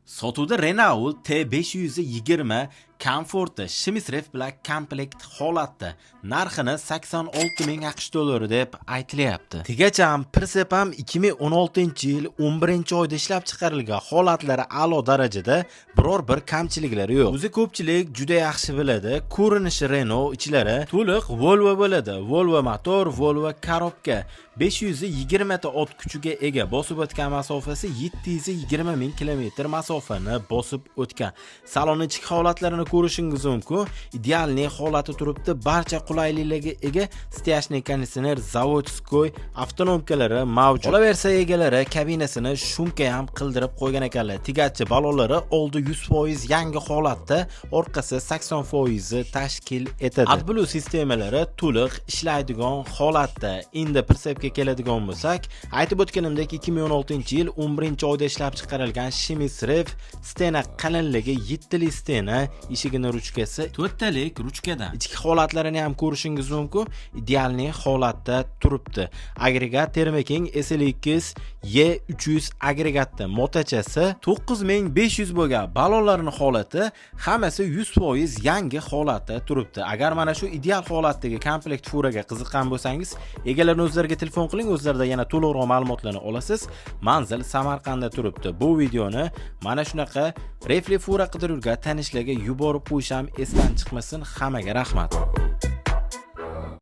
Sotuvda Renault T520 komforti Shimsref bilan komplekt holatda. Narxini 86 ming AQSh dollari deb aytilyapti. Tigacham, прицеп ham 2016-yil 11-oyda ishlab chiqarilgan, holatlari a'lo darajada, biror bir kamchiliklari yo'q. O'zi ko'pchilik juda yaxshi biladi. Ko'rinishi Renault, ichlari to'liq Volvo bo'ladi. Volvo motor, Volvo коробка, 520 ta ot kuchiga ega, bosib o'tgan masofasi 720 ming kilometr masofani bosib o'tgan. Salon ichki holatlarini ko'rishingiz mumkin. Идеальный holati turibdi, barcha qulayliklarga ega, стяжный konditsioner, заводской автономка lari mavjud. Qolaversa, egalari kabinasini шумка ham qildirib qo'ygan ekanlar. Тягач balonlari oldi 100% yangi holatda, orqasi 80% tashkil etadi. AdBlue sistemalari to'liq ishlaydigan holatda. Endi прицеп ga keladigan bo'lsak, aytib o'tganimdek, 2016-yil 11-oyda ishlab chiqarilgan Shimsref, стена qalinligi 7 li стена, eshigini ruchkasi to'rttalik ruchkadan. Ichki holatlarini ham ko'rishingiz mumkin, идеальный holatda turibdi. Agregat Termo King SLX E300 agregatda, motachasi 9500 bo'lgan, balonlarning holati hammasi 100% yangi holatda turibdi. Agar mana shu ideal holatdagi komplekt furaga qiziqqan bo'lsangiz, egalarni o'zlariga telefon qiling, o'zlarida yana to'liqroq ma'lumotlarni olasiz. Manzil Samarqandda turibdi. Bu videoni mana shunaqa refli fura qidiruvga tanishlarga yuborib qo'yish ham esdan chiqmasin. Hammaga rahmat.